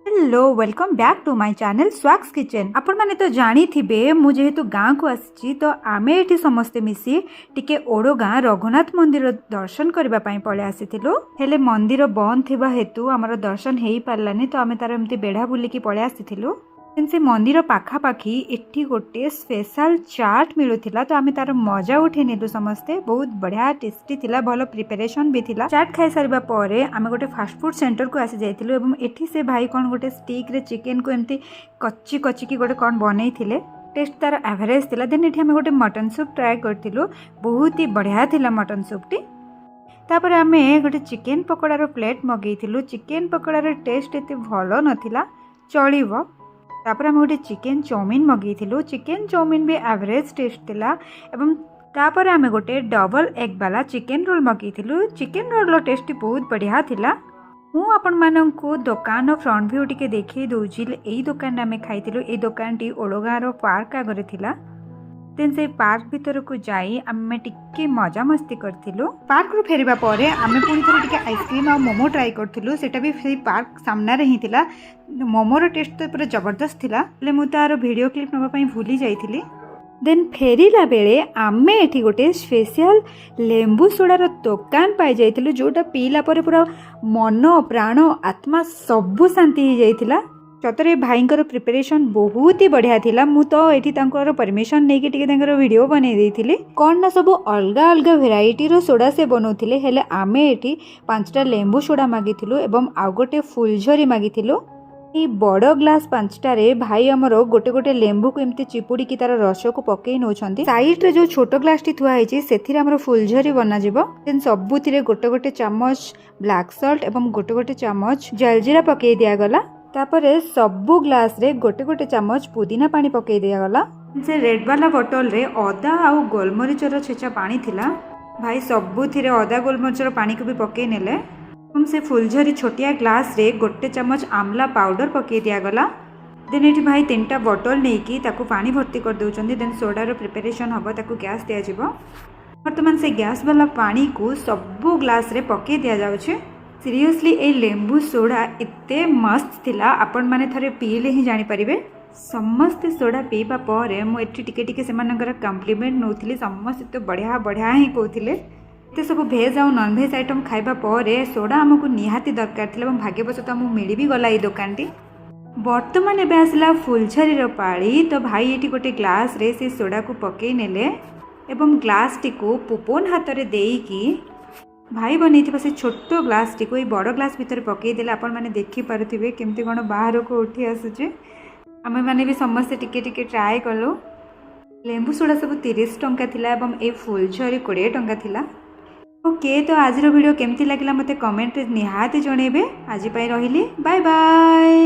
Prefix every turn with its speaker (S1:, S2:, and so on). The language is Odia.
S1: Hello, welcome back to my channel Swag's Kitchen। ଆପଣମାନେ ତ ଜାଣିଥିବେ, ମୁଁ ଯେହେତୁ ଗାଁକୁ ଆସିଛି, ତ ଆମେ ଏଠି ସମସ୍ତେ ମିଶି ଟିକେ ଓଡ଼ଗାଁ ରଘୁନାଥ ମନ୍ଦିର ଦର୍ଶନ କରିବା ପାଇଁ ପଳେଇ ଆସିଥିଲୁ। ହେଲେ ମନ୍ଦିର ବନ୍ଦ ଥିବା ହେତୁ ଆମର ଦର୍ଶନ ହେଇପାରିଲାନି, ତ ଆମେ ତାର ଏମିତି ବେଢ଼ା ବୁଲିକି ପଳେଇ ଆସିଥିଲୁ। ଦେନ୍ ସେ ମନ୍ଦିର ପାଖାପାଖି ଏଠି ଗୋଟେ ସ୍ପେଶାଲ ଚାଟ୍ ମିଳୁଥିଲା, ତ ଆମେ ତାର ମଜା ଉଠେଇ ନେଲୁ ସମସ୍ତେ। ବହୁତ ବଢ଼ିଆ ଟେଷ୍ଟି ଥିଲା, ଭଲ ପ୍ରିପାରେସନ୍ ବି ଥିଲା। ଚାଟ୍ ଖାଇସାରିବା ପରେ ଆମେ ଗୋଟେ ଫାଷ୍ଟଫୁଡ୍ ସେଣ୍ଟରକୁ ଆସି ଯାଇଥିଲୁ ଏବଂ ଏଠି ସେ ଭାଇ କ'ଣ ଗୋଟେ ଷ୍ଟିକ୍ରେ ଚିକେନକୁ ଏମିତି କଚି କଚିକି ଗୋଟେ କ'ଣ ବନେଇଥିଲେ। ଟେଷ୍ଟ ତାର ଆଭରେଜ୍ ଥିଲା। ଦେନ୍ ଏଠି ଆମେ ଗୋଟେ ମଟନ୍ ସୁପ୍ ଟ୍ରାଏ କରିଥିଲୁ। ବହୁତ ହି ବଢ଼ିଆ ଥିଲା ମଟନ୍ ସୁପ୍ଟି। ତାପରେ ଆମେ ଗୋଟେ ଚିକେନ୍ ପକୋଡ଼ାର ପ୍ଲେଟ୍ ମଗେଇଥିଲୁ। ଚିକେନ୍ ପକୋଡ଼ାର ଟେଷ୍ଟ ଏତେ ଭଲ ନଥିଲା, ଚଳିବ। ତାପରେ ଆମେ ଗୋଟେ ଚିକେନ୍ ଚାଉମିନ୍ ମଗେଇଥିଲୁ। ଚିକେନ୍ ଚାଉମିନ୍ ବି ଆଭରେଜ୍ ଟେଷ୍ଟ ଥିଲା ଏବଂ ତାପରେ ଆମେ ଗୋଟେ ଡବଲ୍ ଏଗ୍ ବାଲା ଚିକେନ୍ ରୋଲ୍ ମଗେଇଥିଲୁ। ଚିକେନ୍ ରୋଲ୍ର ଟେଷ୍ଟ ବହୁତ ବଢ଼ିଆ ଥିଲା। ମୁଁ ଆପଣମାନଙ୍କୁ ଦୋକାନର ଫ୍ରଣ୍ଟ ଭ୍ୟୁ ଟିକେ ଦେଖେଇ ଦେଉଛି। ଏଇ ଦୋକାନରେ ଆମେ ଖାଇଥିଲୁ। ଏଇ ଦୋକାନଟି ଓଡ଼ଗାଁର ପାର୍କ ଆଗରେ ଥିଲା। ଦେନ୍ ସେଇ ପାର୍କ ଭିତରକୁ ଯାଇ ଆମେ ଟିକେ ମଜାମସ୍ତି କରିଥିଲୁ। ପାର୍କରୁ ଫେରିବା ପରେ ଆମେ ପୁଣି ଥରେ ଟିକେ ଆଇସ୍କ୍ରିମ୍ ଆଉ ମୋମୋ ଟ୍ରାଏ କରିଥିଲୁ। ସେଇଟା ବି ସେଇ ପାର୍କ ସାମ୍ନାରେ ହିଁ ଥିଲା। ମୋମୋର ଟେଷ୍ଟ ତ ପୁରା ଜବରଦସ୍ତ ଥିଲା, ହେଲେ ମୁଁ ତାର ଭିଡ଼ିଓ କ୍ଲିପ୍ ନେବା ପାଇଁ ଭୁଲି ଯାଇଥିଲି। ଦେନ୍ ଫେରିଲା ବେଳେ ଆମେ ଏଠି ଗୋଟେ ସ୍ପେଶିଆଲ ଲେମ୍ବୁ ସୋଡ଼ାର ଦୋକାନ ପାଇଯାଇଥିଲୁ, ଯେଉଁଟା ପିଇଲା ପରେ ପୁରା ମନ, ପ୍ରାଣ, ଆତ୍ମା ସବୁ ଶାନ୍ତି ହେଇଯାଇଥିଲା। ସତରେ ଭାଇଙ୍କର ପ୍ରିପାରେସନ୍ ବହୁତ ହି ବଢ଼ିଆ ଥିଲା। ମୁଁ ତ ଏଠି ତାଙ୍କର ପରମିସନ୍ ନେଇକି ଟିକେ ତାଙ୍କର ଭିଡ଼ିଓ ବନେଇ ଦେଇଥିଲି। କ'ଣ ନା ସବୁ ଅଲଗା ଅଲଗା ଭେରାଇଟିର ସୋଡ଼ା ସେ ବନାଉଥିଲେ, ହେଲେ ଆମେ ଏଠି 5ଟା ଲେମ୍ବୁ ସୋଡ଼ା ମାଗିଥିଲୁ ଏବଂ ଆଉ ଗୋଟେ ଫୁଲଝରି ମାଗିଥିଲୁ। ଏଇ ବଡ଼ ଗ୍ଲାସ୍ 5ଟାରେ ଭାଇ ଆମର ଗୋଟେ ଗୋଟେ ଲେମ୍ବୁକୁ ଏମିତି ଚିପୁଡ଼ିକି ତାର ରସକୁ ପକେଇ ନେଉଛନ୍ତି। ସାଇଡ଼୍ରେ ଯେଉଁ ଛୋଟ ଗ୍ଲାସ୍ଟି ଥୁଆ ହେଇଛି, ସେଥିରେ ଆମର ଫୁଲଝରି ବନାଯିବ। ଦେନ୍ ସବୁଥିରେ ଗୋଟେ ଗୋଟେ ଚାମଚ ବ୍ଲାକ୍ ସଲ୍ଟ ଏବଂ ଗୋଟେ ଗୋଟେ ଚାମଚ ଜଲଜିରା ପକେଇ ଦିଆଗଲା। ତାପରେ ସବୁ ଗ୍ଲାସ୍ରେ ଗୋଟେ ଗୋଟେ ଚାମଚ ପୁଦିନା ପାଣି ପକେଇ ଦିଆଗଲା। ସେ ରେଡ୍ ବାଲା ବୋଟଲରେ ଅଦା ଆଉ ଗୋଲମରିଚର ଛେଚା ପାଣି ଥିଲା। ଭାଇ ସବୁଥିରେ ଅଦା ଗୋଲମରିଚର ପାଣିକୁ ବି ପକେଇ ନେଲେ ଏବଂ ସେ ଫୁଲଝରି ଛୋଟିଆ ଗ୍ଲାସ୍ରେ ଗୋଟେ ଚାମଚ ଆମଲା ପାଉଡ଼ର ପକେଇ ଦିଆଗଲା। ଦେନ୍ ଏଠି ଭାଇ ତିନିଟା ବୋଟଲ ନେଇକି ତାକୁ ପାଣି ଭର୍ତ୍ତି କରିଦେଉଛନ୍ତି। ଦେନ୍ ସୋଡ଼ାର ପ୍ରିପାରେସନ୍ ହେବ, ତାକୁ ଗ୍ୟାସ୍ ଦିଆଯିବ। ବର୍ତ୍ତମାନ ସେ ଗ୍ୟାସ୍ ବାଲା ପାଣିକୁ ସବୁ ଗ୍ଲାସ୍ରେ ପକେଇ ଦିଆଯାଉଛି। ସିରିୟସଲି, ଏଇ ଲେମ୍ବୁ ସୋଡ଼ା ଏତେ ମସ୍ତ ଥିଲା, ଆପଣମାନେ ଥରେ ପିଇଲେ ହିଁ ଜାଣିପାରିବେ। ସମସ୍ତେ ସୋଡ଼ା ପିଇବା ପରେ ମୁଁ ଏଠି ଟିକେ ଟିକେ ସେମାନଙ୍କର କମ୍ପ୍ଲିମେଣ୍ଟ ନେଉଥିଲି। ସମସ୍ତେ ତ ବଢ଼ିଆ ବଢ଼ିଆ ହିଁ କହୁଥିଲେ। ଏତେ ସବୁ ଭେଜ୍ ଆଉ ନନ୍ଭେଜ୍ ଆଇଟମ୍ ଖାଇବା ପରେ ସୋଡ଼ା ଆମକୁ ନିହାତି ଦରକାର ଥିଲା ଏବଂ ଭାଗ୍ୟବଶତଃ ଆମକୁ ମିଳି ବି ଗଲା ଏଇ ଦୋକାନଟି। ବର୍ତ୍ତମାନ ଏବେ ଆସିଲା ଫୁଲଝରିର ପାଳି। ତ ଭାଇ ଏଠି ଗୋଟେ ଗ୍ଲାସ୍ରେ ସେ ସୋଡ଼ାକୁ ପକେଇ ନେଲେ ଏବଂ ଗ୍ଲାସ୍ଟିକୁ ପୁପନ ହାତରେ ଦେଇକି ଭାଇ ବନେଇଥିବା ସେ ଛୋଟ ଗ୍ଲାସ୍ଟିକୁ ଏଇ ବଡ଼ ଗ୍ଲାସ୍ ଭିତରେ ପକେଇ ଦେଲେ। ଆପଣମାନେ ଦେଖିପାରୁଥିବେ କେମିତି କ'ଣ ବାହାରକୁ ଉଠି ଆସୁଛି। ଆମେମାନେ ବି ସମସ୍ତେ ଟିକେ ଟିକେ ଟ୍ରାଏ କଲୁ। ଲେମ୍ବୁ ସୋଡ଼ା ସବୁ 30 ଟଙ୍କା ଥିଲା ଏବଂ ଏଇ ଫୁଲଝରି 20 ଟଙ୍କା ଥିଲା। ଓକେ, ତ ଆଜିର ଭିଡ଼ିଓ କେମିତି ଲାଗିଲା, ମୋତେ କମେଣ୍ଟରେ ନିହାତି ଜଣେଇବେ। ଆଜି ପାଇଁ ରହିଲି, ବାଏ ବାଏ।